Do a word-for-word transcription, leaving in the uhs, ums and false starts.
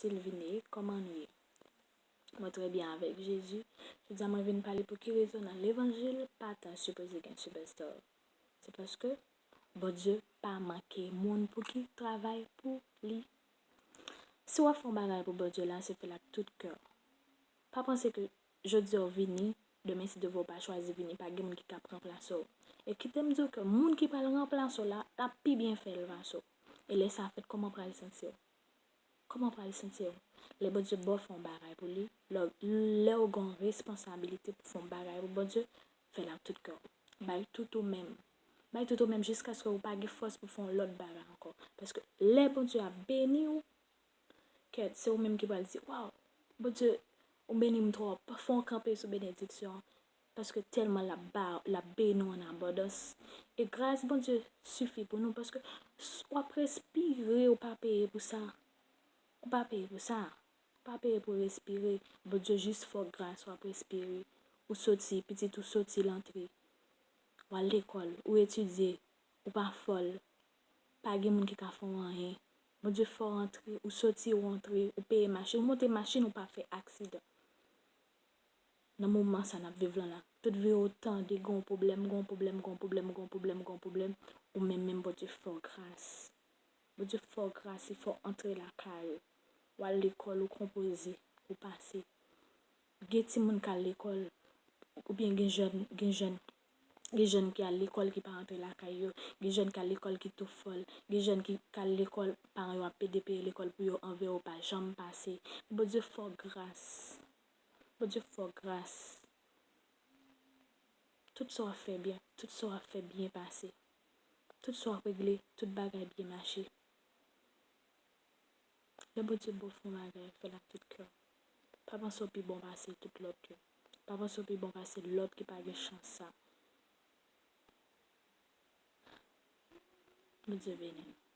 Sylvine, kòman nou ye? Mwen trè byen avèk Jezi. Jodi a mwen vin pale pou ki rezon nan levanjil pa ta sipoze gen superstar. Se paske Bondye pa manke moun pou ki travay pou li. Si w ap fè yon bagay pou Bondye la, se fè l ak tout kè w. Pa panse ke jodi a w vini, demen si Dye vle w pa chwazi vini, pa gen moun ki ka ranplase w. E kite m di w ke moun ki pral ranplase w la, l ap pi byen fè l pase w. E lè sa fèt, kòman w pral santi w? Kòman w pral santi w? Lè Bondye ba w fè yon bagay pou li, lè, lè w gen yon responsabilite pou fè yon bagay pou Bondye, fè l ak tout kè w. Bay tout ou menm. Bay tout ou menm jiskaske w pa gen fòs pou fè yon lòt bagay ankò. Paske lè Bondye ap beni w, kèt, se ou menm ki pral di, waw, Bondye, ou beni m twòp. Fò w kanpe sou benediksyon an. Paske tèlman l ap ba, l ap beni w an abondans. E gras Bondye sifi pou nou, paske s-, w ap respire, ou pa peye pou sa. Ou pa peye pou sa. Ou pa peye pou respire. Bondye jis fè w gras, w ap respire. Ou soti, pitit ou soti, l antre. W al lekòl, ou etidye, ou pa fòl. Pa gen moun ki ka fè w anyen. Bondye fè w antre, ou soti, ou antre, ou peye machin, ou monte machin, ou pa fè aksidan. Nan moman sa n ap viv lan la, tout vi w tande gen yon pwoblèm, gen yon pwoblèm, gen yon pwoblèm, gen yon pwoblèm, gen yon pwoblèm, ou menm menm Bondye fè w gras. Bondye fè w gras, li fè w antre lakay ou. W al lekòl, ou konpoze, ou pase. Gen timoun k al lekòl, oubyen gen jèn, gen jèn, gen jèn ki al lekòl ki pa rantre lakay yo, gen jèn k al lekòl ki tou fòl, gen jèn ki, k al lekòl, paran yo ap pede peye lekòl pou yo, anvè yo pa janm pase. Bondye fè w gras. Bondye fè w gras. Tout sa w ap fè byen, tout sa w ap fè byen pase. Tout sa w ap regle, tout bagay byen mache. Lè Bondye ba w fè yon bagay, fè l ak tout kè w. Pa panse w pi bon pase tout lòt yo. Pa panse w pi bon pase lòt ki pa gen chans sa. Bondye beni nou.